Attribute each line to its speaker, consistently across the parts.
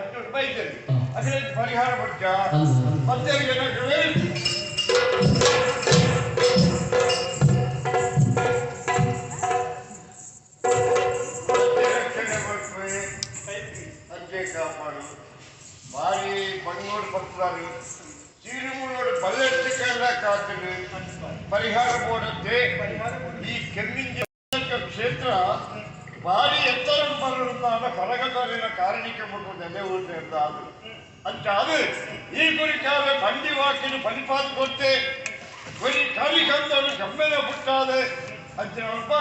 Speaker 1: ಕಟ್ಟೋಡು ಬೈದೇರಿ ಅದ್ರ ಪರಿಹಾರ ಪಡ್ಚ ಪತ್ತರಿಗೆ ರಕ್ಷಣೆ ಕೊಡ್ಪೆ ಅಂಚೆ ಕಾಪಾಡು. ಬಾರಿ ಬಂಗೋಡು ಪತ್ರಾರು ಚೀರುಮೂಲೋಡು ಬಲ್ಲೆಟ್ಟಿಕೆಲ್ಲ ಕಾತುಡು ಪರಿಹಾರ ಬೋಡತ್ತೆ. ಈ ಕೆಮ್ಮಿಂಜ ಕ್ಷೇತ್ರ ಭಾರಿ ಎತ್ತರ ಬರುತ್ತಾನ ಕರಗತರಿನ ಕಾರಣಿಕೆ ಮುಟ್ಟು ನೆಲೆ ಊರು ಅದು ಅಂಚ ಅದು ಈ ಗುರಿಕಾಲ ಬಂಡಿ ವಾಕಿನ ಫಲಿಪಾದ ಕೊಟ್ಟೆ ಗುರಿ ಕಾಲಿಕಂದನು ಕಮ್ಮೆನ ಪುಟ್ಟಾದೆ ಅಂಚಿನಲ್ಪ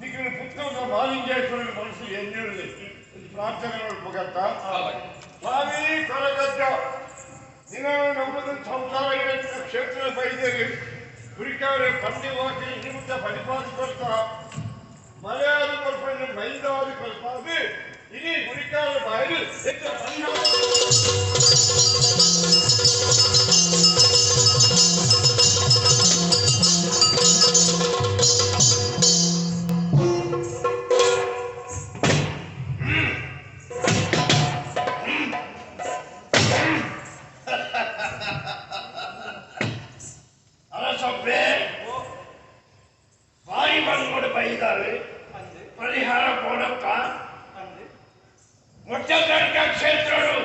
Speaker 1: ನಿಖಿಲ ಪುತ್ತೂರು ಮಾಲಿಂಗೇಶ್ವರನ ಮನಸ್ಸು ಎನ್ನಿರಲಿ ಪ್ರಾರ್ಥನೆ ಮುಗತ್ತ. ಸ್ವಾಮಿ ಕೊರಗಜ್ಜ, ನಿನ್ನ ನಮ್ಮದು ಸಂಸಾರ ಕ್ಷೇತ್ರ ಬೈದೇರಿ ಗುರಿಕಾರೆ ಬಂಡಿ ವಾಕಿನ ನಿಮಿತ್ತ ಫಲಿಪಾದ ಕೊಡ್ತಾ ಮಲಯಾದ ಕೊಲ್ಪಂಡು ಮೈದಾದ ಕೊಲ್ಪಾದು ಇಡೀ ಗುರಿಕಾರ ಬಾಯಿಲು ಹೆಚ್ಚು ಪರಿಹಾರ.
Speaker 2: ಅರಸೊಬ್ಬೆ ಬಾರಿ ಬಂದ್ಕೊಂಡು ಬೈದಾರೆ ಪರಿಹಾರ ಕೊಡತ್ತ ಮೊಟ್ಟೆಗಡ್ಕ ಕ್ಷೇತ್ರಡು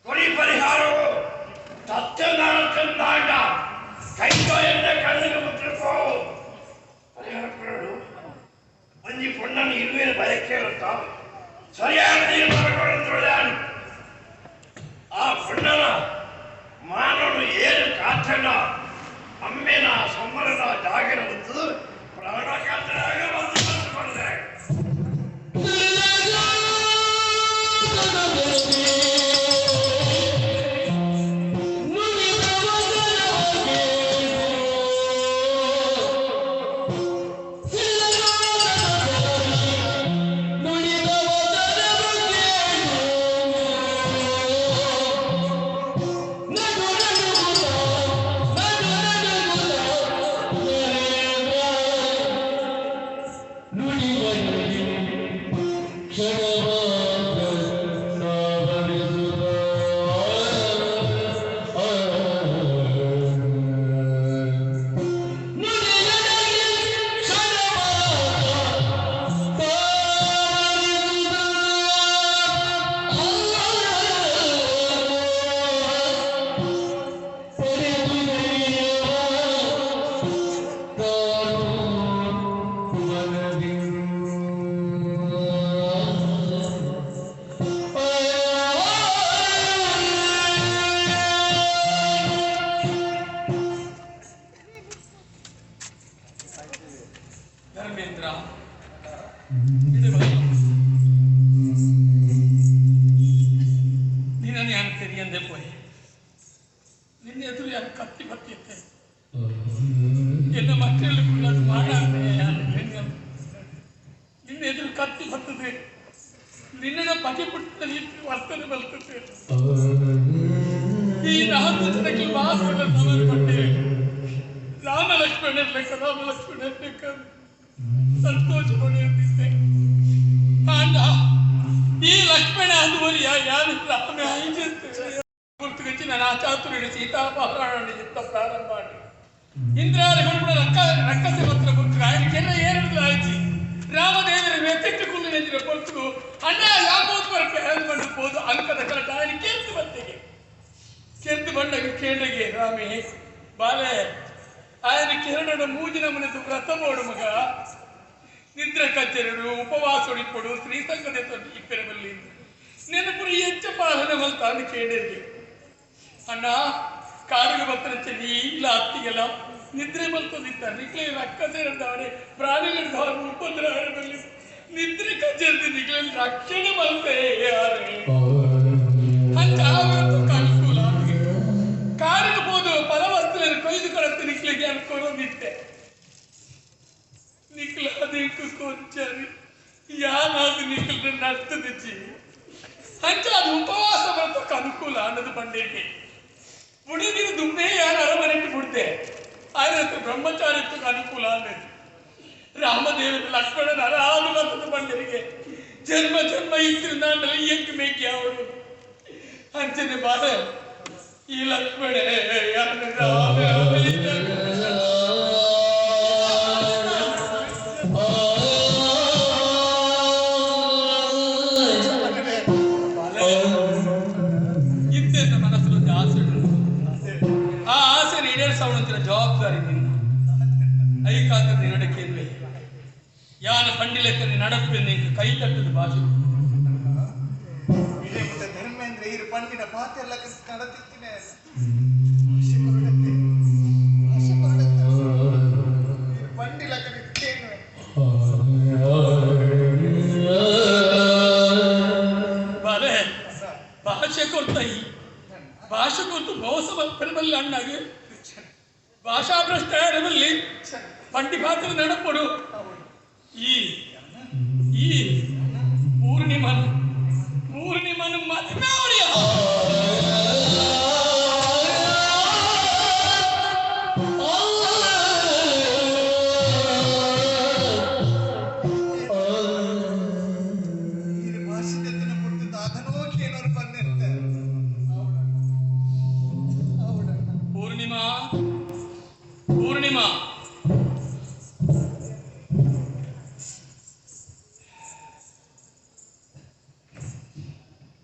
Speaker 2: ಕೊಡಿ ಪರಿಹಾರವು ಸತ್ಯನಾರ ಕೈಕೋ ಎಂದ ಕಣ್ಣಿಗೆ ಮುಟ್ಟಕೋ ಪರಿಹಾರ ಕೊಡಲು ಒಂಜಿ ಪೊಣ್ಣನ್ನು ಇರುವೆ ಬಯಕೆ ಇರುತ್ತ ಸರಿಯಾದ ತೀರ್ಮಾನ ಕೊಡಂದ್ರೆ ಆ ಪೊಣ್ಣನ ಮಾನವನು ಏನು ಕಾತಣ್ಣ ಅಮ್ಮೆನ ಸಮ್ಮರನ ಜಾಗರ ಬಂದು ಪ್ರಾಣ ಕಾತನಾಗ ಬಂದು ಬಂದುಕೊಂಡೆ.
Speaker 3: ಧರ್ಮೇಂದ್ರ, ಇದು ನಿನ್ನ ನಾನು ತೆರಿಯಂದೆ ಪೋಯಿ. ನಿನ್ನ ಎದುರು ಯಾರು ಕತ್ತಿ ಬತ್ತಿತ್ತೆ. ಎನ್ನ ಮಕ್ಕಳಲ್ಲಿ ಕೂಡ ಅದು ಮಾಡಾನೆ. ನಿನ್ನ ಎದುರು ಕತ್ತಿ ಬರ್ತದೆ, ನಿನ್ನ ಪತಿ ಪುಟ್ಟ ರೀತಿ ವರ್ತನೆ ಬರ್ತದೆ. ಈ ರಾಮ ಜನಕ್ಕೆ ಮಾತ್ರ ತವರು ಪಟ್ಟೆ ರಾಮ ಲಕ್ಷ್ಮಣ ಲೆಕ್ಕ, ರಾಮ ಲಕ್ಷ್ಮಣ ಲೆಕ್ಕ ಸಂತೋಷ ಪಡೆಯುತ್ತಿದ್ದೆ. ಆಂಡ ಈ ಲಕ್ಷ್ಮಣ ಅದು ಯಾರು ರಾಮ ಗುರ್ತುಗಚ್ಚಿ ನಾನು ಆಚಾತುರ್ಯ ಸೀತಾಪಹರಣ ಯುದ್ಧ ಪ್ರಾರಂಭ ಮಾಡಿ ಇಂದ್ರಾದಿ ಕೂಡ ರಕ್ಕ ರಕ್ಕಸೆ ಮಾತ್ರ ಗುರ್ತು ఆయన ಕೆರ್ರ ಏರಿದ್ರು ಆಯ್ತು. ರಾಮದೇವರ ಮೆತ್ತೆಟ್ಟು ಕುಂದು ನೆಂಜಿನ ಕೊರ್ತು ಅಣ್ಣ ಯಾಕೋದು ಬರಕ್ಕೆ ಹೇಳಿ ಬಂದು ಪೋದು ಅಂಕದ ಕಲಟ ఆయన ಕೆರ್ತು ಬತ್ತಿಗೆ ಕೆರ್ದು ಬಂಡಗೆ ಕೇಂದ್ರಗೆ ರಾಮಿ ಬಾಲೆ ఆయన ಕಿರಣನ ಮೂಜಿನ ಮನೆದು ವ್ರತ ಮೋಡು ಮಗ. ನಿದ್ರೆ ಕಚ್ಚೆರಡು ಉಪವಾಸ ಇಪ್ಪಡು ಸ್ತ್ರೀ ಸಂಘದ ಇಪ್ಪೆರ ಬಲ್ಲಿ ನೆನಪುರಿ ಹೆಚ್ಚ ಪಾಲನೆ ಮಲ್ತಾನು ಕೇಳಿರ್ಗೆ. ಅಣ್ಣ, ಕಾಡಿಗೆ ಬತ್ತನ ಚೆಲ್ಲಿ ಇಲ್ಲ ಅತ್ತಿಗೆಲ್ಲ ನಿದ್ರೆ ಮಲ್ತದಿತ್ತ ನಿಕ್ಲೆ ರಕ್ಕಸೆರದ್ದಾವೆ ಪ್ರಾಣಿಗಳಿದ್ದಾವೆ ಉಪದ್ರ ಬಲ್ಲಿ ನಿದ್ರೆ ಕಚ್ಚೆರ್ದು ನಿಕ್ಲೆ ರಕ್ಷಣೆ ಮಲ್ತೆ ಯಾರು ಅಂಚ ವ್ರತಕ್ಕೆ ಅನುಕೂಲ. ಕಾಡಿಗೆ ಹೋದು ಫಲವಸ್ತುಗಳನ್ನು ಕೊಯ್ದು ಕೊಡತ್ತೆ ನಿಕ್ಲಿಗೆ ಅನ್ಕೊಳೋದಿತ್ತೆ. ನಿಕ್ಲ ಅದಕ್ಕೆ ಕೊಂಚರಿ ಯಾನಾದ್ರು ನಿಕ್ಲ ನರ್ತದಿಚ್ಚಿ ಅಂಚ ಅದು ಉಪವಾಸ ವ್ರತಕ್ಕೆ ಅನುಕೂಲ ಅನ್ನೋದು ಬಂಡಿಗೆ ಬುಡಿದಿನ ದುಂಬೆ ಯಾರು ಅರಮನೆಗೆ ಬಿಡ್ತೆ ಆದ್ರೆ ಬ್ರಹ್ಮಚಾರಿತ್ವಕ್ಕೆ ಅನುಕೂಲ ಅನ್ನೋದು. ರಾಮದೇವರು ಲಕ್ಷ್ಮಣನ ಅರಾದು ಬಂದದ್ದು ಬಂಡರಿಗೆ ಜನ್ಮ ಜನ್ಮ ಇತ್ತು ನಾನು ಎಂಕ್ ಮೇಕಿ ಅವಳು ಅಂಚನೆ ಬಾರ ಈ ಲಕ್ಷ್ಮಣೆ ರಾಮ. ಇತ್ತೆಂತ ಮನಸ್ಸಲ್ಲಿ ಆಸೆ ಉಂಟು. ಆ ಆಸೆ ಈಡೇರಿಸವನಂತಿನ ಜವಾಬ್ದಾರಿ ನಿನ್ನ ಐಕಾಂತ ನಡಕ್ಕೆ ಯಾನ ಪಂಡಿಲೆಕ್ಕ ನಡಪೆ ನಿಂಗೆ ಕೈ ತಟ್ಟದ ಭಾಷೆ.
Speaker 1: ಇದೇ ಮತ್ತೆ ಧರ್ಮೇಂದ್ರ ಇರು ಪಂಡಿನ ಪಾತೆಲ್ಲ ನಡತಿತ್ತಿನೇ ಆಶೆ ಕೊರಡತ್ತೆ ಆಶೆ ಕೊರಡತ್ತೆ ಇರು ಪಂಡಿಲ ಕೇನು.
Speaker 3: ಬಾಲೆ ಭಾಷೆ ಕೊಡ್ತಾಯಿ ಭಾಷೆ ಕೊಡ್ತು ಮೋಸ ಬಲ್ಲಿ ಅಣ್ಣಾಗ ಭಾಷಾ ಭ್ರಷ್ಟ ಬಲ್ಲಿ ಪಂಡಿ ಪಾತ್ರ ನಡಪಡು ಈ ಈ ಪೂರ್ಣಿಮನ ಪೂರ್ಣಿಮನ ಮದುವೆ ಅವರಿಯ.
Speaker 1: ಇರು ಭಾಷೆ ತೆತ್ತಿನ ಪುಡ್ತಿದ್ದ ಅದನ್ನೋ ಕೇನೋರು ಬಂದಿರ್ತೆ ಅವಡಣ್ಣ.
Speaker 3: ಪೂರ್ಣಿಮಾ ಪೂರ್ಣಿಮಾ.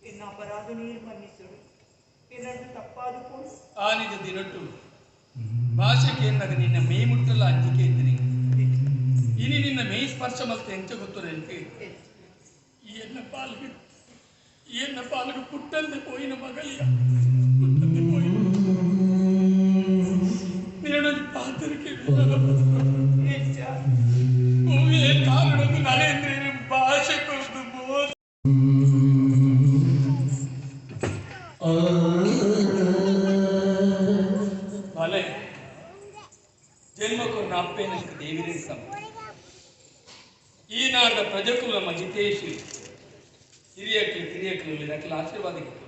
Speaker 4: ಎನ್ನ ಅಪರಾಧ ನೀರು ಮನ್ನಿಸುಡು, ಎನ್ನದು ತಪ್ಪಾದ ಕೊಡು.
Speaker 3: ಆ ನಿಜ ದಿನಟ್ಟು ಭಾಷೆಗೆ ಎನ್ನಗ ನಿನ್ನ ಮೇ ಮುಟ್ಟಲ್ಲ ಅಂಜಿಕೆ ಇದ್ದೀನಿ. ಇನಿ ನಿನ್ನ ಮೇ ಸ್ಪರ್ಶ ಮಲ್ತೆ ಎಂಚ ಗೊತ್ತು ನನಗೆ. ಈ ಎನ್ನ ಪಾಲ್ಗೆ ಈ ಎನ್ನ ಪಾಲ್ಗೆ ಪುಟ್ಟಂದೆ ಪೋಯಿನ ಮಗಲಿಯ ಪುಟ್ಟಂದೆ ಪೋಯಿನ ನಿನ್ನೊಂದು ಪಾತ್ರಕ್ಕೆ
Speaker 4: ಎಂಚ
Speaker 3: ಭೂಮಿಯ ಕಾರಣದ್ದು ನರೇಂದ್ರ ಭಾಷೆ ಕೊಟ್ಟು ಮೋಸ. ಬಾಲೆ ಜನ್ಮಕೊರ್ನ ಅಪ್ಪೇನಕ್ಕೆ ದೇವಿರೇ ಸಮ. ಈನಾಡ ಪ್ರಜಕುಲ ಹಿತೇಶಿ ಹಿರಿಯಕ್ಲು ಕಿರಿಯಕ್ಲು ನಕಲ ಆಶೀರ್ವಾದಕ್ಕಿತ್ತು.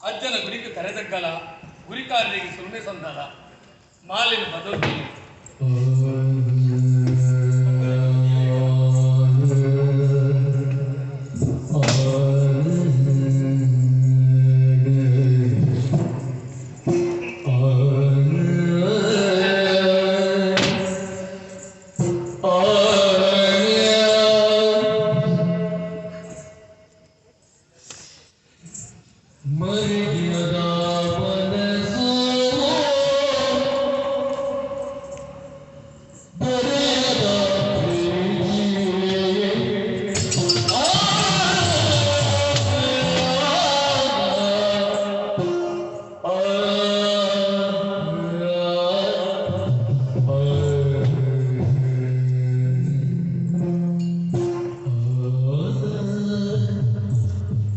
Speaker 3: ಅಜ್ಜನ ಗುರಿக்கு ತರೆದಗ್ಗಲ ಗುರಿಕಾರರಿಗೆ ಸುಮ್ಮನೆ ಸಂದಾಲ ಮಾಲಿನ ಬದಲು.
Speaker 5: ಮರಿಯದ ಮನಸ್ಸು ಬರೆಯದ ಪ್ರೀತಿಯೇ.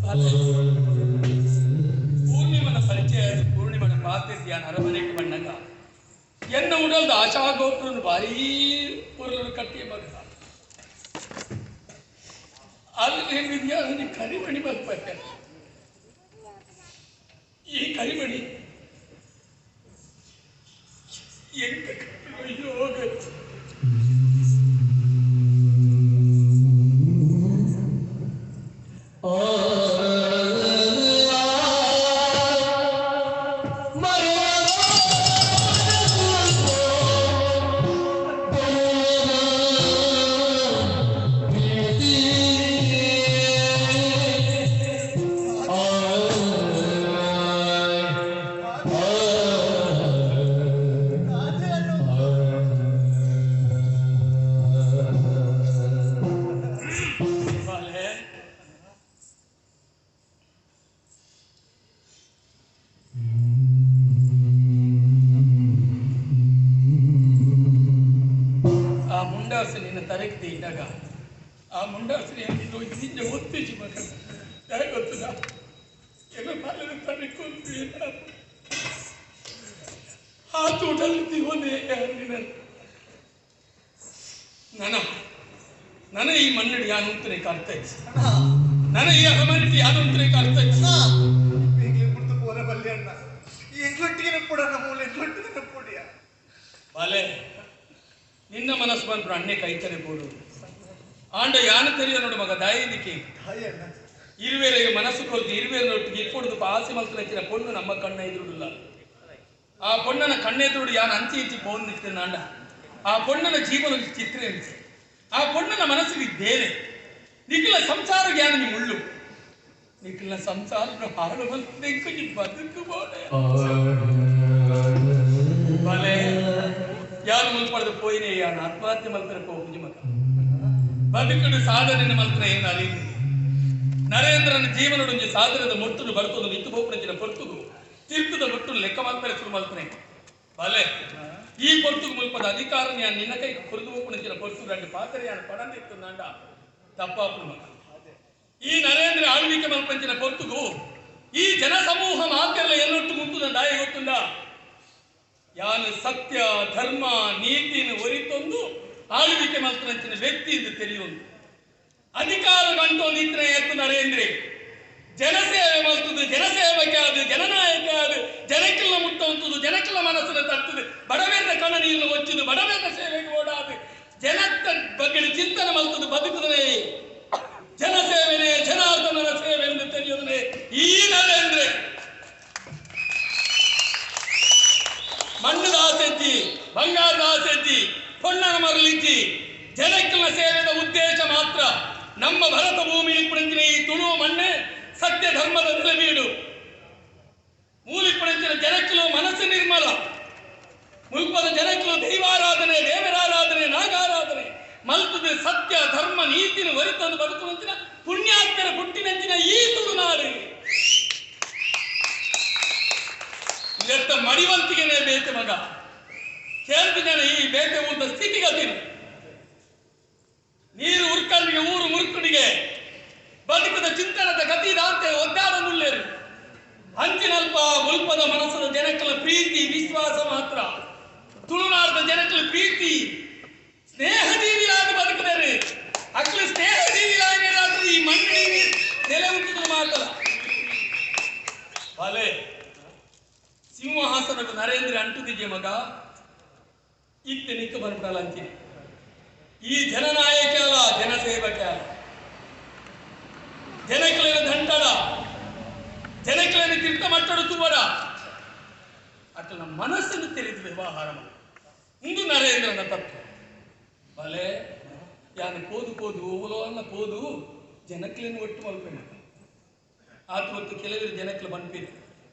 Speaker 3: ಬಾಲೆ, ಪೂರ್ಣಿಮನ ಪರಿಚಯ ಆದ ಪೂರ್ಣಿಮನ ಪಾತಿದ್ಯಾನ ಅರಮನೆಗೆ ಬಣ್ಣಗ ಎನ್ನ ಉಡಲ್ದ ಆಶಾ ಗೋಪುರನು ಭಾರೀ ಪುರಲು ಕಟ್ಟಿ ಮಗ ಅಲ್ಲಿ ಹೇಳಿದ್ಯಾ ಅದನ್ನ ಕರಿಮಣಿ ಮಲ್ಪಟ್ಟೆ. ಈ ಕರಿಮಣಿ ಎಂತ ಯೋಗ.
Speaker 1: ರಾಜೇ ಅನ್ನೋ
Speaker 3: ಬಾಲೆ ಆ ಮುಂಡಾಸು ನಿನ್ನ ತರಕ್ಕೆ ಇದ್ದಾಗ ಆ ಮುಂಡಾಸು ಇದು ಹಿಂದೆ ಒತ್ತಿಸಿ ಮಗ ಯಾಕೆ ಗೊತ್ತದ ಎಲ್ಲ ಪಾಲನೆ ತರಕೊಂಡು ಆ ತೋಟಲ್ಲಿ ತಿವನೇ ನನ ನನ ಈ ಮನ್ನಡಿ ಯಾನು ಅಂತಾನೆ ಕಾಣ್ತಾ ಇತ್ತು. ನನ ಈ ಅರಮನೆಟಿ ಯಾನು ಅಂತಾನೆ ಕಾಣ್ತಾ ಇತ್ತು.
Speaker 1: ಈಗಲೇ ಪುಡ್ತು ಪೋರ ಬಲ್ಲಿ ಅಣ್ಣ ಎಂಟ್ಲೊಟ್ಟಿಗೆ ಪುಡಣ್ಣ ಮೂಲ ಎಂಟ್ಲೊಟ್ಟಿಗೆ ಪುಡಿಯ.
Speaker 3: ಬಾಲೆ ನಿನ್ನ ಮನಸ್ಸು ಬಂದ್ರು ಅಣ್ಣೆ ಕೈತಲೆ ಬೋಡು. ಆಂಡ ಯಾನ ತೆರಿಯ ನೋಡು ಮಗ ದಾಯಿನಿಕೆ.
Speaker 1: ಹಾಯ್ ಅಣ್ಣ.
Speaker 3: ಇರುವೆರೆಗೆ ಮನಸ್ಸು ಕೊಲ್ತು ಇರುವೆರೊಟ್ಟಿಗೆ ಇಪ್ಪೊಡುದು ಆಸೆ ಮಲ್ತನಂಚಿನ ಪೊಣ್ಣು ನಮ್ಮ ಕಣ್ಣ ಎದುರುಡುಲ್ಲ. ಆ ಪೊಣ್ಣನ ಕಣ್ಣೆದುರುಡು ಯಾನ ಅಂಚೆ ಇಂಚಿ ಪೋನ್ ನಿಂತಿನ ಆ ಪೊಣ್ಣನ ಜೀವನ ಚಿತ್ರ ಎನಿಸಿ ಆ ಪೊಣ್ಣನ ಮನಸ್ಸಿಗೆ ಬೇರೆ ನಿಖಿಲ ಸಂಸಾರ ಜ್ಞಾನ ಮುಳ್ಳು ನಿಖಿಲ ಸಂಸಾರ ಹಾಳು ಬಂದು ಬದುಕು ಬೋಡೆ ಬಲೆ ಯಾರು ಮುಲ್ಪಡೆದು ಪೋಯಿನೇ ಯಾನು ಆತ್ಮಹತ್ಯೆ ಮಲ್ತರೆ ಪೋಪುಜಿ ಮಗ ಬದುಕುಡು ಸಾಧನೆ ಮಲ್ತನ ಏನು ಅರಿಯುದು ನರೇಂದ್ರನ ಜೀವನದೊಂಜಿ ಸಾಧನದ ಮೊಟ್ಟುನು ಬರ್ತದು ನಿಂತು ಪೋಪುನಂಚಿನ ಪೊರ್ತುಗು ತಿರ್ತದ ಮೊಟ್ಟುನು ಲೆಕ್ಕ ಮಲ್ಪರೆ ಶುರು ಮಲ್ತನೆ. ಬಲೆ ಈ ಪೊರ್ತುಗು ಮುಲ್ಪದ ಅಧಿಕಾರ ಯಾನ್ ನಿನ್ನ ಕೈ ಕುರಿದು ಪೋಪುನಂಚಿನ ಪೊರ್ತು ರಂಡು ಪಾತ್ರೆ ಯಾನ್ ಪಡಂದಿತ್ತುಂದಾಂಡ ತಪ್ಪಾಪುನು ಮಗ. ಈ ನರೇಂದ್ರ ಆಳ್ವಿಕೆ ಮಲ್ಪಂಚಿನ ಪೊರ್ತುಗು ಈ ಜನಸಮೂಹ ಮಾತೆಲ್ಲ ಎಲ್ಲೊಟ್ಟು ಮುಂತುದ ದಾಯ ಗೊತ್ತುಂಡ ಯಾನು ಸತ್ಯ ಧರ್ಮ ನೀತಿನ ಒರಿತೊಂದು ಆಳ್ವಿಕೆ ಮಲ್ತನಂಚಿನ ವ್ಯಕ್ತಿ ಎಂದು ತಿಳಿಯುವುದು ಅಧಿಕಾರ ಗಂಟು ನಿಂತನೆ ಎತ್ತು ನರೇಂದ್ರ ಜನಸೇವೆ ಮಲ್ತದು ಜನಸೇವಕ್ಕೆ ಅದು ಜನನಾಯಕ ಅದು ಜನಕ್ಕೆಲ್ಲ ಮುಟ್ಟುವಂಥದ್ದು ಜನಕ್ಕೆಲ್ಲ ಮನಸ್ಸನ್ನು ತಟ್ಟುದು ಬಡವೇರ ಕಣ ನೀರು ಒಚ್ಚುದು ಬಡವೇರ ಸೇವೆಗೆ ಓಡಾದು ಜನತ್ತ ಬಗ್ಗೆ ಚಿಂತನೆ ಮಲ್ತದು ಬದುಕುದನೆ ಜನಸೇವೆನೆ ಜನಾರ್ದನನ ಸೇವೆ ಎಂದು ತಿಳಿಯುವುದನೆ ಈ ನರೇಂದ್ರ. ಮಣ್ಣದ ಆಸೆಜ್ಜಿ ಬಂಗಾರದ ಆಸೆಜ್ಜಿ ಪೊಣ್ಣನ ಮರಳಿಜ್ಜಿ ಜನಕ್ಕೆಲ್ಲ ಸೇವೆದ ಉದ್ದೇಶ ಮಾತ್ರ. ನಮ್ಮ ಭರತ ಭೂಮಿ ಪುಣಂಚಿನ ಈ ತುಳುವ ಮಣ್ಣೆ ಸತ್ಯ ಧರ್ಮದ ನೆಲೆಬೀಡು ಮೂಲಿ ಪುಣಂಚಿನ ಜನಕ್ಕಿಲು ಮನಸ್ಸು ನಿರ್ಮಲ ಮುಲ್ಪದ ಜನಕ್ಕಿಲು ದೈವಾರಾಧನೆ ದೇವರಾರಾಧನೆ ನಾಗಾರಾಧನೆ ಮಲ್ತದ ಸತ್ಯ ಧರ್ಮ ನೀತಿನ ಒರಿತಂದು ಬದುಕುವಂಚಿನ ಪುಣ್ಯಾತ್ಮರ ಪುಟ್ಟಿನಂಚಿನ ಈ ತುಳುನಾಡು ಇದೆತ್ತ ಮಡಿವಂತಿಗೆನೆ ಬೇತೆ ಮಗ ಕೇಳ್ತಿ ಜನ ಈ ಬೇತೆ ಊರದ ಸ್ಥಿತಿಗತಿನ ನೀರು ಉರ್ಕಲ್ಲಿಗೆ ಊರು ಮುರುಕುಡಿಗೆ ಬದುಕದ ಚಿಂತನದ ಗತಿ ದಾಂತೆ ಒದ್ದಾಡ ಮುಲ್ಲೇರು ಅಂಚಿನಲ್ಪ ಮುಲ್ಪದ ಮನಸ್ಸದ ಜನಕ್ಕಲ ಪ್ರೀತಿ ವಿಶ್ವಾಸ ಮಾತ್ರ ತುಳುನಾಡದ ಜನಕ್ಕಲ ಪ್ರೀತಿ ಸ್ನೇಹಜೀವಿಯಾದ ಬದುಕದರೆ ಅಕ್ಲು ಸ್ನೇಹಜೀವಿಯಾದ ಈ ಮಣ್ಣಿನ ನೆಲೆ ಉಂಟು ಮಾತಲ್ಲ. ಬಲೆ ಸಿಂಹಾಸನದ ನರೇಂದ್ರ ಅಂಟುದಿಜೆ ಮಗ ಇತ್ತೆ ನಿಕ್ಕ ಬರ್ಬಿಡಲ್ಲ ಅಂತೀನಿ. ಈ ಜನನಾಯಕ ಅಲ್ಲ ಜನಸೇವಕ ಅಲ್ಲ ಜನಕ್ಲೆನ ದಂಟಡ ಜನಕ್ಲೆನ ತೀರ್ಥ ಮಟ್ಟಡು ತುವಡ ಅಟ್ಲ ಮನಸ್ಸನ್ನು ತೆರೆದು ವ್ಯವಹಾರ ಮಾಡು. ಇಂದು ನರೇಂದ್ರನ ತತ್ವ. ಬಲೆ ಯಾನು ಕೋದು ಕೋದು ಓಲೋ ಅನ್ನ ಕೋದು ಜನಕ್ಲೆನ ಒಟ್ಟು ಮಲ್ಪೆ ಮಗ ಆತ ಹೊತ್ತು ಕೆಲವರು ಜನಕ್ಲು ಬನ್ಪಿದೆ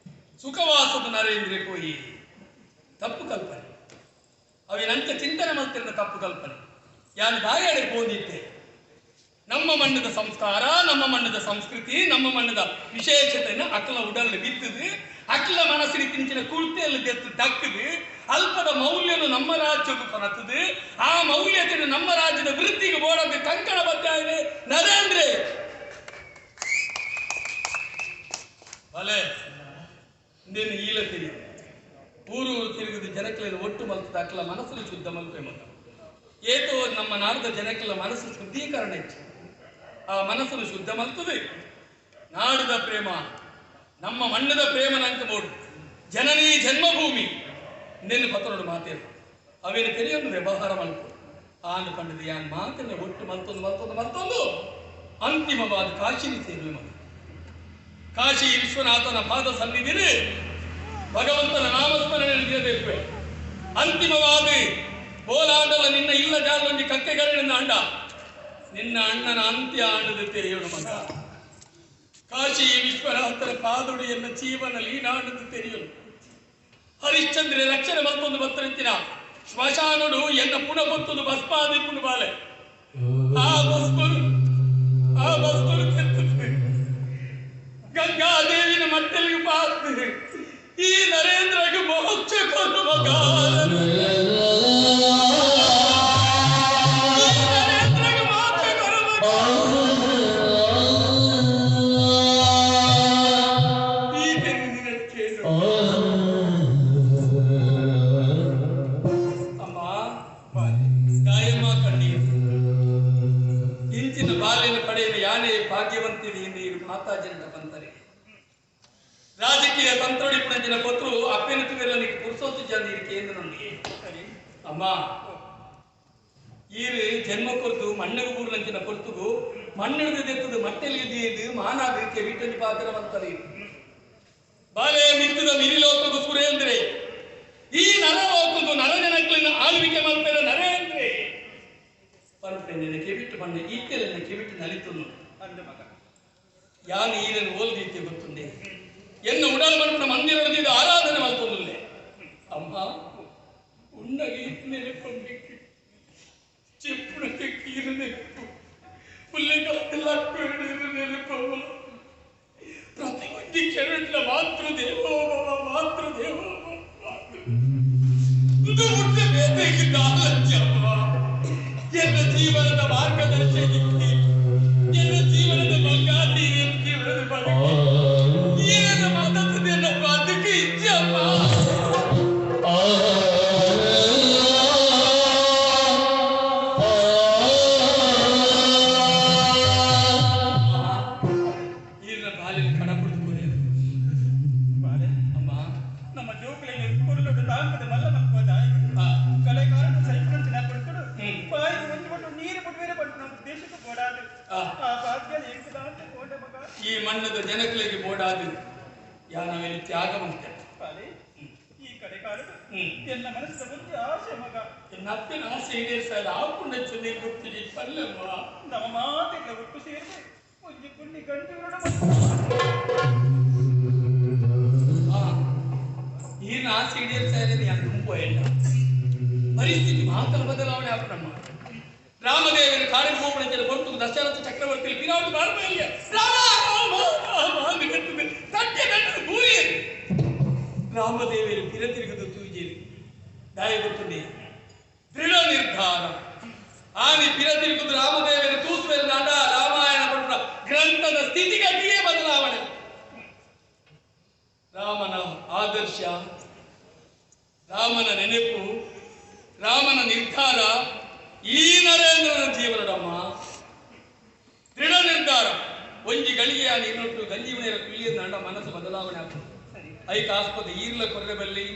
Speaker 3: ಸುಖವಾಸದ ನರೇಂದ್ರ ಪೋಯಿ ತಪ್ಪು ಕಲ್ಪನೆ ಅವಿನಂತ ಚಿಂತನೆ ಮಲ್ತಿರ್ನ ತಪ್ಪು ಕಲ್ಪನೆ ಯಾನು ದಾಯಾಡೆ ಪೋಂದಿದ್ದೆ. ನಮ್ಮ ಮಣ್ಣದ ಸಂಸ್ಕಾರ ನಮ್ಮ ಮಣ್ಣದ ಸಂಸ್ಕೃತಿ ನಮ್ಮ ಮಣ್ಣದ ವಿಶೇಷತೆಯನ್ನು ಅಕ್ಕಲ ಉಡಲ್ ಬಿತ್ತದು ಅಕ್ಕಲ ಮನಸ್ಸಿನ ತಿಂಚಿನ ಕುರ್ತೆಯಲ್ಲಿ ದೆತ್ತು ದಕ್ಕದು ಅಲ್ಪದ ಮೌಲ್ಯನು ನಮ್ಮ ರಾಜ್ಯಕ್ಕೂ ಕೊನತದು ಆ ಮೌಲ್ಯತೆಯನ್ನು ನಮ್ಮ ರಾಜ್ಯದ ವೃತ್ತಿಗೆ ಬೋಡಂತೆ ಕಂಕಣ ಬದ್ಧ ಇದೆ ನರೇಂದ್ರ. ಭಲೆ ನಿನ್ನ ಈಲ ತಿರಿ ಊರು ಊರು ತಿರುಗುದು ಜನಕ್ಲೆನ ಒಟ್ಟು ಮಲ್ತದ ಅಕ್ಕಲ ಮನಸ್ಸನ್ನು ಶುದ್ಧ ಮಲ್ಪೆ ಮಗ ಏತೋ ನಮ್ಮ ನಾಡದ ಜನಕ್ಕೆಲ್ಲ ಮನಸ್ಸು ಶುದ್ಧೀಕರಣ ಇತ್ತು ಆ ಮನಸ್ಸನ್ನು ಶುದ್ಧ ಮಲ್ತದೆ ನಾಡದ ಪ್ರೇಮ ನಮ್ಮ ಮಣ್ಣದ ಪ್ರೇಮ ನಂಕ ಬೋಡು ಜನನೀ ಜನ್ಮಭೂಮಿ ನಿನ್ನ ಪತ್ರೊಡು ಮಾತೇನು ಅವೇನು ತೆರೆಯೊಂದು ವ್ಯವಹಾರ ಮಲ್ಪು ಆನು ಪಂಡದ ಯಾನ್ ಮಾತನ್ನ ಒಟ್ಟು ಮಲ್ತೊಂದು ಮಲ್ತೊಂದು ಮಲ್ತೊಂದು ಅಂತಿಮವಾದ ಕಾಶಿನಿ ಸೇರುವೆ ಮಗ. ಕಾಶಿ ವಿಶ್ವನಾಥನ ಪಾದ ಸನ್ನಿಧಿರಿ ಭಗವಂತನ ನಾಮಸ್ಮರಣೆ ನಡೆಯಬೇಕು. ಅಂತಿಮವಾದ ಬೋಲಾಂಡಲ ನಿನ್ನ ಇಲ್ಲ ಜಾಲೊಂಜಿ ಕಕ್ಕೆಗರಳಿನ ಅಂಡ ನಿನ್ನ ಅಣ್ಣನ ಅಂತ್ಯ ಆಂಡದ ತೆರೆಯೋಣ ಮಗ. ಕಾಶಿ ವಿಶ್ವನಾಥನ ಪಾದುಡಿಯನ್ನ ಜೀವನ ಲೀನಾಂಡದ ತೆರೆಯಲು ಹರಿಶ್ಚಂದ್ರ ರಕ್ಷಣೆ ಮತ್ತೊಂದು ಬತ್ತರಂತಿನ ಶ್ಮಶಾನಡು ಎನ್ನ ಪುಣ ಬತ್ತೊಂದು ಭಸ್ಮಾದಿ ಪುಣ ಬಾಲೆ ಆ ಭಸ್ಮನು ಆ ಭಸ್ಮನು ಕೆತ್ತದೆ ಗಂಗಾದೇವಿನ ಮಟ್ಟಲಿಗೆ ಪಾತು ಈ ನರೇಂದ್ರಗೆ ಮೋಕ್ಷ ಕೊಡು ಮಗ. ಈ ನರೇಂದ್ರಗೆ ಮೋಕ್ಷ ಕೊಡು ಮಗ. ಈ ನಿನ್ನ ಕೇಳು ಅಮ್ಮ ದಾಯಮ್ಮ ಕಣ್ಣೀರು ಇಂಚಿನ ಬಾಲ್ಯನ ಪಡೆಯಲು ಯಾನೇ ಭಾಗ್ಯವಂತಿದೆ ಎಂದು ಇರು ಮಾತಾಜನಟ ಬಂದರೆ ರಾಜಕೀಯ ತಂತ್ರಡಿ ಪುಣಂಚಿನ ಪತ್ರು ಅಪ್ಪೆನ ತುವೆಲ್ಲ ನೀನು ಪುರುಸೊತ್ತು ಜನ ಕೇಂದ್ರ ನನಗೆ. ಅಮ್ಮ ಈರು ಜನ್ಮ ಕೊರ್ತು ಮಣ್ಣಿಗೆ ಬೂರ್ನಂಚಿನ ಕೊರ್ತುಗು ಮಣ್ಣಿಡ್ದು ದೆತ್ತದು ಮಟ್ಟೆಲಿ ದೀದು ಮಾನಾದ ಕೆವಿಟಂಜಿ ಪಾತ್ರ ಮಂತರಿ ಬಾಲೆ ಮಿತ್ತದ ಮಿರಿಲೋಕಗು ಸುರೇಂದ್ರೆ ಈ ನರಲೋಕಗು ನರಜನಕ್ಲಿನ ಆಳ್ವಿಕೆ ಮಲ್ಪೆರ ನರೇಂದ್ರೆ ಪನ್ಪೆ ಕೆವಿಟ್ಟು ಮಣ್ಣು ಈತೆಲ್ಲ ಕೆವಿಟ್ಟು ನಲಿತುನು
Speaker 4: ಅಂದ ಮಗ
Speaker 3: ಯಾನು ಈರನ್ನು ಓಲ್ದೀತೆ ಗೊತ್ತುಂಡೆ ಎನ್ನ ಉಡಲ್ ಮನ್ಪುನ ಮಂದಿರದ ಆರಾಧನೆ ಮಲ್ತೊಂದುಲ್ಲೆ ಅಮ್ಮ ಉಣ್ಣಗೆ ನೆನಪಂಬಿಕ್ಕೆ ಚೆಪ್ಪುಣಕ್ಕೆ ಕೀರು ನೆನಪು ಪುಲ್ಲಿಗಾತಿಲ್ಲ ನೆನಪಮ್ಮ ಪ್ರತಿ ಒಂದು ಕ್ಷಣಟ್ಲ ಮಾತೃ ದೇವೋಭವ ಮಾತೃ ದೇವೋಭವ ಮಾತೃ ಇದು ಹುಟ್ಟ ಬೇತೆಗಿದ್ದ ಆಲಜ್ಜಮ್ಮ ಎನ್ನ ಜೀವನದ ಮಾರ್ಗದರ್ಶಕಕ್ಕೆ ಎನ್ನ ಜೀವನದ ಬಂಗಾರಿ ಎನ್ನ ಜೀವನದ ಬದುಕು ಈರನ್ನ ಮಾತಾಡ್ತದೆ ನನ್ನ ಬದುಕು ಇಚ್ಛೆ ಅಮ್ಮ. ಈರನ್ನ ಬಾಲಿನ ಕಣ ಕುಡಿದು ಕೊರೆಯದು.
Speaker 4: ಬಾಲೆ
Speaker 3: ಅಮ್ಮ.
Speaker 4: ನಮ್ಮ ಜೋಕುಲಲ್ಲಿ ಕೊರಲೊಡು ತಾಂಕದ ಮಲ್ಲ ಮಲ್ಪದ ಕಲೆಗಾರನ ಸೈಪುನಂಚಿನ ಕೊಡ್ಕೊಡು ಬಾಯಿಗೆ ಒಂದು ಬಟ್ಟು ನೀರು ಬಿಡುವೇರೆ ಬಂಟು ನಮ್ಮ ದೇಶಕ್ಕೆ ಬೋಡಾದು
Speaker 3: ಆ.
Speaker 4: ಆ ಭಾಗ್ಯ ಎಂಕುದಾಂತ ಕೋಂಡ ಮಗ.
Speaker 3: ಈ ಮಣ್ಣದ ಜನಗಳಿಗೆ ಬೋಡಾದು ಯಾನವೇನು ತ್ಯಾಗ ಮಾಡ್ತೇನೆ.
Speaker 4: ಬಾಲೆ ಈ ಕಡೆಗಾರರು ಎನ್ನ ಮನಸ್ಸಿನ ಒಂದು ಆಸೆ ಮಗ.
Speaker 3: ಎನ್ನ ಅಪ್ಪನ ಆಸೆ ಈಡೇರಿಸಲ್ಲ ಆಪುಂಡ ಚೆನ್ನಿ ಗೊತ್ತಿದೆ ಪಲ್ಲಮ್ಮ.
Speaker 4: ನಮ್ಮ ಮಾತೆಲ್ಲ ಒಟ್ಟು ಸೇರಿದೆ ಒಂಜಿ ಪುಣ್ಯ ಗಂಟು
Speaker 3: ಈರಿನ ಆಸೆ ಈಡೇರಿಸ್ತಾ ನಾನು ತುಂಬ ಇಲ್ಲ ಪರಿಸ್ಥಿತಿ ಮಾತ್ರ ಬದಲಾವಣೆ ಆಪಣಮ್ಮ. ರಾಮದೇವನ ಕಾಡಿನ ಹೋಗುವ ಕೊಟ್ಟು ದಶರಥ ಚಕ್ರವರ್ತಿ ಪಿರಾವಳಿ ಬಾಳ್ಮೆಯಲ್ಲಿ ರಾಮ ರಾಮ ರಾಮ ಅಂದು ಕಟ್ಟುದು ತಟ್ಟೆ ಕಟ್ಟುದು ಭೂಮಿಯಲ್ಲಿ ರಾಮದೇವರು ಪಿರ ತಿರುಗುದು ತೂಜೇರಿ ದಾಯ ಗೊತ್ತುಂಡೆ ದೃಢ ನಿರ್ಧಾರ ಆನಿ ಪಿರ ತಿರುಗುದು ರಾಮದೇವರು ತೂಸುವೆ ನಾಡ ರಾಮಾಯಣ ಪಟ್ಟ ಗ್ರಂಥದ ಸ್ಥಿತಿಗತಿಯೇ ಬದಲಾವಣೆ. ರಾಮನ ಆದರ್ಶ, ರಾಮನ ನೆನಪು, ರಾಮನ ನಿರ್ಧಾರ ಈ ನರೇಂದ್ರನ ಜೀವನಡಮ್ಮ ದೃಢ ನಿರ್ಧಾರ. ಒಂಜಿ ಗಳಿಗೆಯ ನೀರಿನೊಟ್ಟು ಗಂಜಿ ಕುಳ್ಳಿಯ ನಾಡ ಮನಸ್ಸು ಬದಲಾವಣೆ ಆಗ್ತದೆ.
Speaker 4: ಸರಿ.
Speaker 3: ಐಕ ಆಸ್ಪದ ಈರ್ಲ ಕೊರ್ರೆ ಬಲ್ಲಿ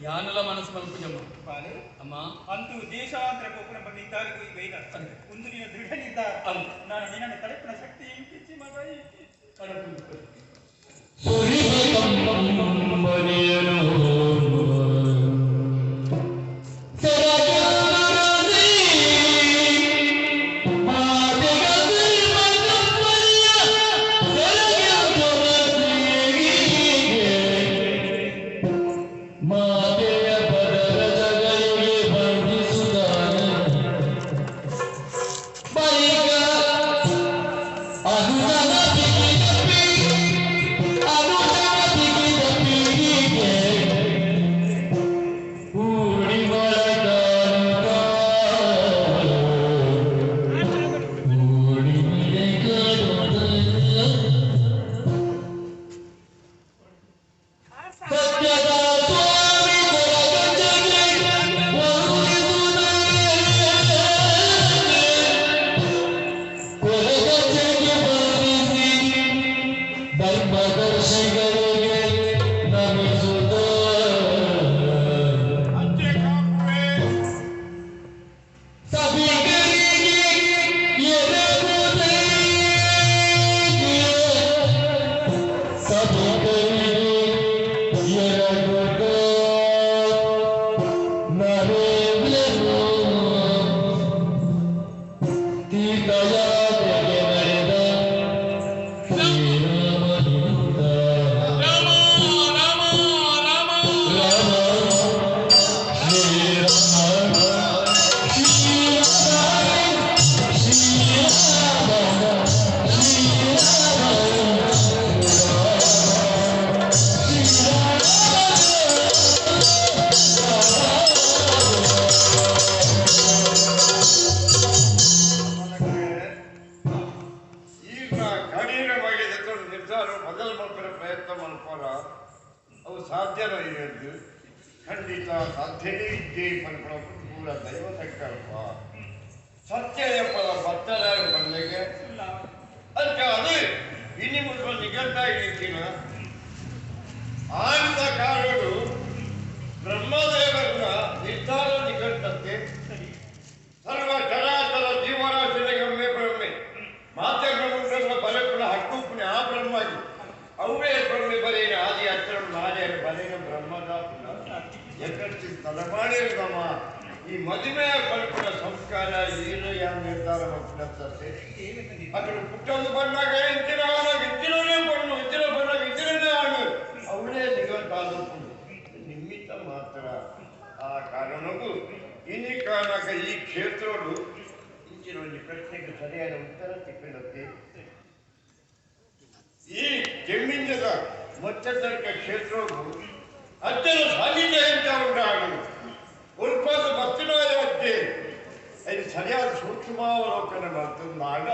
Speaker 3: ಯಾನಲ ಮನಸ್ಸು ಮಲ್ಪುಜಮ್ಮ.
Speaker 4: ಬಾಲೆ
Speaker 3: ಅಮ್ಮ.
Speaker 4: ಅಂತೂ ದೇಶಾಂತರ ಗೋಪುರ ಬಗ್ಗೆ ನಿರ್ಧಾರಕ್ಕೂ ಈಗ ಬೈದ
Speaker 3: ಅಂದು.
Speaker 4: ಒಂದು ನಿನ್ನ ದೃಢ ನಿರ್ಧಾರ.
Speaker 3: ಅಂದು.
Speaker 4: ನಾನು ನಿನ್ನನ್ನು ತಲುಪಿನ ಶಕ್ತಿ ಇಂಕಿಚ್ಚಿ ಮಗ ಇಂಕಿಚ್ಚಿ.
Speaker 3: ಕಡಪು.
Speaker 5: ಮಾತೆಯ ಪದರದಗಳಿಗೆ ಬಂಧಿಸುತ್ತಾನೆ ಬಳಿಕ ಅನುಜನ ಬಿಗಿದಪ್ಪಿ ಅನುಜನ ಬಿಗಿದಪ್ಪಿಗೆ ಕೂಡಿ ಕೂಡಿ ಸತ್ಯದ ಸ್ವಾಮಿ ಕೊರಗಜ್ಜಗೆ ಕೊರಗಜ್ಜಗೆ ಬಂಧಿಸಿ ಧರ್ಮದರ್ಶಿಗಳಿಗೆ ನಮಿಸುತ್ತ
Speaker 2: ಅಂಚೆ ಕಾಪುವೆ
Speaker 5: ಸಭಿಕರಿಗೆ ಎರಗುದೇ ಸಭಿಕರಿಗೆ ಎರಗುತ್ತ ನರೇಂದ್ರನು ತೀರ್ಥಯಾತ್ರೆಗೆ ನಡೆದ ಶ್ರೀರಾಮದೂತ.
Speaker 3: ರಾಮ ರಾಮ ರಾಮ
Speaker 5: ರಾಮ ಶ್ರೀರಾಮ
Speaker 2: ಈಗ ಕಠಿಣವಾಗಿ ಎದುರು ನಿರ್ಧಾರ ಬದಲು ಮಾಡ್ತಾರೆ ಪ್ರಯತ್ನ ಮಾಡ್ತಾರ ಅವು ಸಾಧ್ಯನ ಇರೋದು ಖಂಡಿತ ಸಾಧ್ಯನೇ ಇದ್ದೇ ಪನ್ಪುಣ ಪೂರ ದೈವ ಸಂಕಲ್ಪ ಸತ್ಯದ ಫಲ ಬತ್ತಲ ಬಂದಗೆ ಅದಕ್ಕೆ ಅದು ಇನ್ನು ಮುಲ್ಪ ನಿಗಂತ ಇರ್ತೀನ ಆಂತ ಕಾರಡು ಬ್ರಹ್ಮದೇವರ ನಿರ್ಧಾರ ನಿಗಂಟಂತೆ
Speaker 4: ಸರಿ.
Speaker 2: ಸರ್ವ ಪರಮಾಣಿರ್ಗಮ ಈ ಮದುವೆಯ ಕಲ್ಪನ ಸಂಸ್ಕಾರ ಏನು ಯಾವ ನಿರ್ಧಾರ ಮಾಡ್ತಾರೆ. ಅక్కడ ಪುಟ್ಟೊಂದು ಬಂದಾಗ ಇಂಚಿನ ಆಣಾಗ ಇಂಚಿನವನೇ ಪಣ್ಣು, ಇಂಚಿನ ಬಂದಾಗ ಇಂಚಿನನೇ ಆಣು, ಅವಳೇ ನಿಗಂತಾದప్పుడు ನಿಮಿತ್ತ ಮಾತ್ರ. ಆ ಕಾರಣಕ್ಕೂ ಇನಿ ಕಾರಣಕ ಈ ಕ್ಷೇತ್ರಡು ಇಂಚಿನ ಒಂದು ಪ್ರಶ್ನೆಗೆ ಸರಿಯಾದ ಉತ್ತರ ಸಿಕ್ಕಿಡುತ್ತೆ. ಈ ಕೆಮ್ಮಿಂಜದ ಮೊಚ್ಚತರ್ಕ ಕ್ಷೇತ್ರವು ಅಜ್ಜನ ಸಾನ್ನಿಧ್ಯ ಎಂತ ಉಂಟಾಗು ಉಲ್ಪಾದ ಭಕ್ತಿನಾಯ ಅಜ್ಜೆ ಅದು ಸರಿಯಾದ ಸೂಕ್ಷ್ಮಾವಲೋಕನ ಮಾಡ್ತಂದಾಗ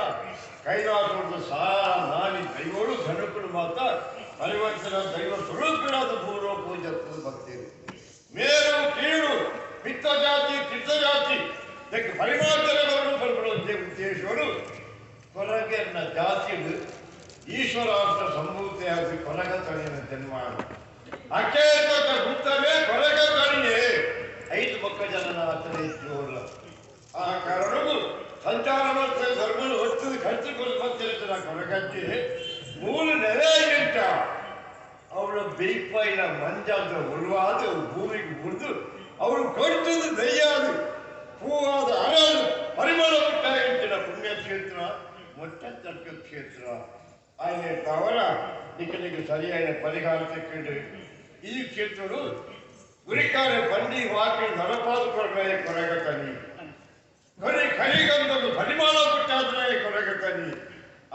Speaker 2: ಕೈಲಾಸದ ಸಾರ ನಾನಿ ದೈವಳು ಧನುಕುಳು ಮಾತ ಪರಿವರ್ತನ ದೈವ ಸ್ವರೂಪಿಣಾದ ಪೂರ್ವ ಪೂಜೆ ಭಕ್ತಿರು ಮೇರು ಕೀಳು ಪಿತ್ತ ಜಾತಿ ಕಿತ್ತ ಜಾತಿ ಇದಕ್ಕೆ ಪರಿಮಾರ್ತನೆಗಳನ್ನು ಬರ್ಬಿಡುವಂತೆ ಉದ್ದೇಶಗಳು ಕೊರಗೆನ್ನ ಜಾತಿಯು ಈಶ್ವರಾಂಶ ಸಂಭೂತಿಯಾಗಿ ಕೊರಗ ತಣಿನ ಜನ್ಮ ಅಕೇತಕ ಗುತ್ತವೇ ಕೊರಗ ತಣಿಯೇ ಐದು ಮಕ್ಕ ಜನನ ಆಚರಣೆ ಇತ್ತು. ಆ ಕಾರಣವು ಸಂಚಾರ ಮಾಡ್ತಾರೆ ಧರ್ಮನ ಹೊತ್ತದು ಖರ್ಚು ಕೊಟ್ಟು ಬರ್ತಿರ್ತಾರೆ. ಕೊರಗಜ್ಜಿ ಮೂರು ನೆಲೆ ಗಂಟ ಅವಳ ಬೇಯ್ಪಾಯಿನ ಮಂಜಾದ ಉರುವಾದ ಭೂಮಿಗೆ ಮುರಿದು ಅವಳು ಕೊಡ್ತದ್ದು ದಯ್ಯಾದು ಹೂವಾದ ಅರಾದು ಪರಿಮಳ ಪುಟ್ಟ ಪುಣ್ಯಕ್ಷೇತ್ರ ಮೊಟ್ಟತರ್ಕ ಕ್ಷೇತ್ರ. ఆయన తవర ఇక్కడికి సరి అయిన పరిహారం తెక్కండి. ఈ క్షేత్రుడు గురికార బండి వాకి నడపాదు కొరగాయ కొరగతని కొరి కరిగంధకు పరిమాణ పుట్టాద్రాయ కొరగతని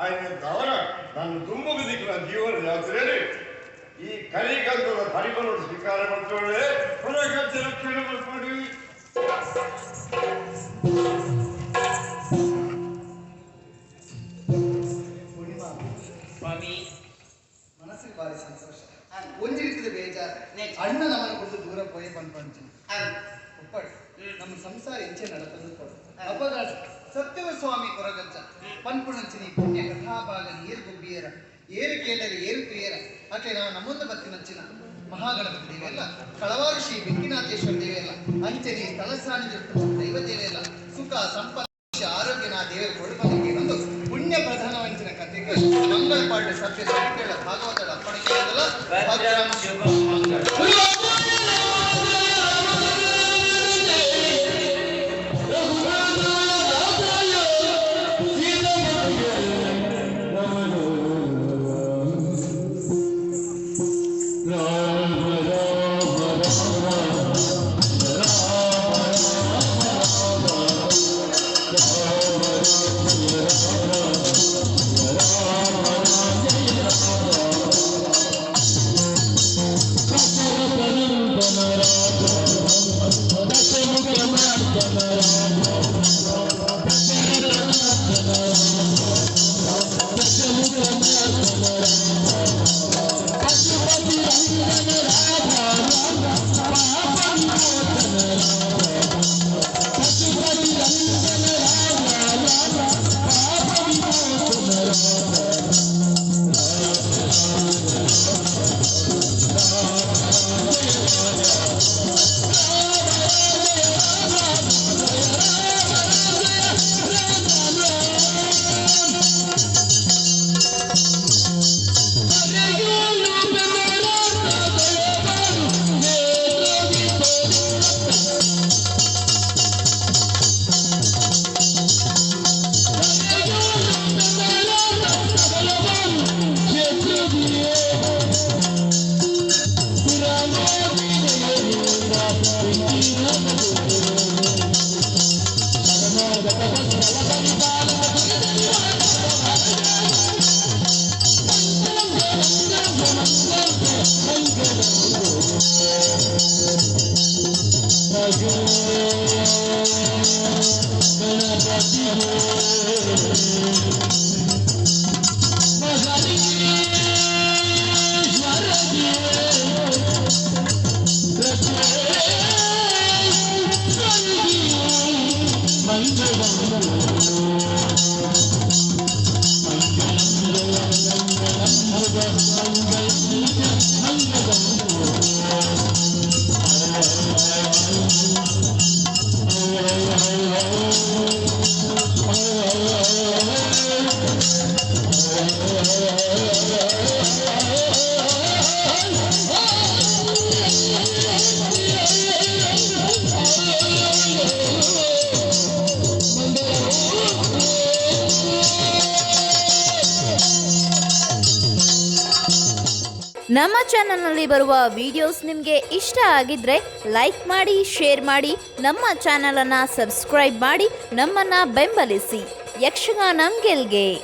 Speaker 2: ఆయన తవర నన్ను దుమ్ముకు దిక్కున జీవన జాత్రే ಈ ಕರಿಗಂಧದ ಪರಿಮಳ ಸ್ವೀಕಾರ ಮಾಡ್ತೋಳೆ ಕೊರಗಜ್ಜ ರಕ್ಷಣೆ ಮಾಡ್ಕೊಡಿ.
Speaker 1: ಪೂರ್ಣಿಮಾ
Speaker 4: ಸ್ವಾಮಿ,
Speaker 1: ಮನಸ್ಸಿಗೆ ಭಾರಿ ಸಂತೋಷ, ಒಂಜಿ ರೀತಿದ ಬೇಜಾರು. ಅಣ್ಣ ನಮ್ಮನ್ನು ಕುರಿತು ದೂರ ಪೋಯೆ ಪನ್ಪಂಚಿನ ಉಪ್ಪಡು ನಮ್ಮ ಸಂಸಾರ ಇಂಚೆ ನಡಪಂದು ಕೊಡು. ಅಪಗ ಸತ್ಯವ ಸ್ವಾಮಿ ಕೊರಗಜ್ಜ ಪನ್ಪುಣಂಚಿನಿ ಪುಣ್ಯ ಕಥಾಭಾಗ ನೀರು ಗುಬ್ಬಿಯರ ಏರು ಕೇಳರೆ ಏರು ತುಯರ ಅಟ್ಲೆ ನಾವು ನಮ್ಮೊಂದು ಬತ್ತಿನಂಚಿನ ಮಹಾಗಣಪತಿ ದೇವೆಲ್ಲ, ಕಳವಾರು ಶ್ರೀ ಬೆಂಕಿನಾಥೇಶ್ವರ ದೇವೆಲ್ಲ, ಅಂಚನೆ ಸ್ಥಳ ಸಾನ್ನಿಧ್ಯ ದೈವ ದೇವೆಲ್ಲ ಸುಖ ಸಂಪತ್ತು ಆರೋಗ್ಯ ನಾ ದೇವರ ಕೊಡುಪನಿಗೆ ಒಂದು ಪುಣ್ಯ ಪ್ರಧಾನವಂಚಿನ ಕಥೆಗೆ ಮಂಗಳ ಪಾಠ ಸತ್ಯ ಸತ್ಯಗಳ ಭಾಗವತದ ಅಪ್ಪಣೆ
Speaker 4: ಭದ್ರಂ ಶುಭಂ ಮಂಗಳ.
Speaker 6: ನಮ್ಮ ಚಾನಲ್ನಲ್ಲಿ ಬರುವ ವಿಡಿಯೋಸ್ ನಿಮಗೆ ಇಷ್ಟ ಆಗಿದ್ರೆ ಲೈಕ್ ಮಾಡಿ, ಶೇರ್ ಮಾಡಿ, ನಮ್ಮ ಚಾನಲನ್ನು ಸಬ್ಸ್ಕ್ರೈಬ್ ಮಾಡಿ, ನಮ್ಮನ್ನು ಬೆಂಬಲಿಸಿ. ಯಕ್ಷಗಾನ ಗೆಲ್ಗೆ.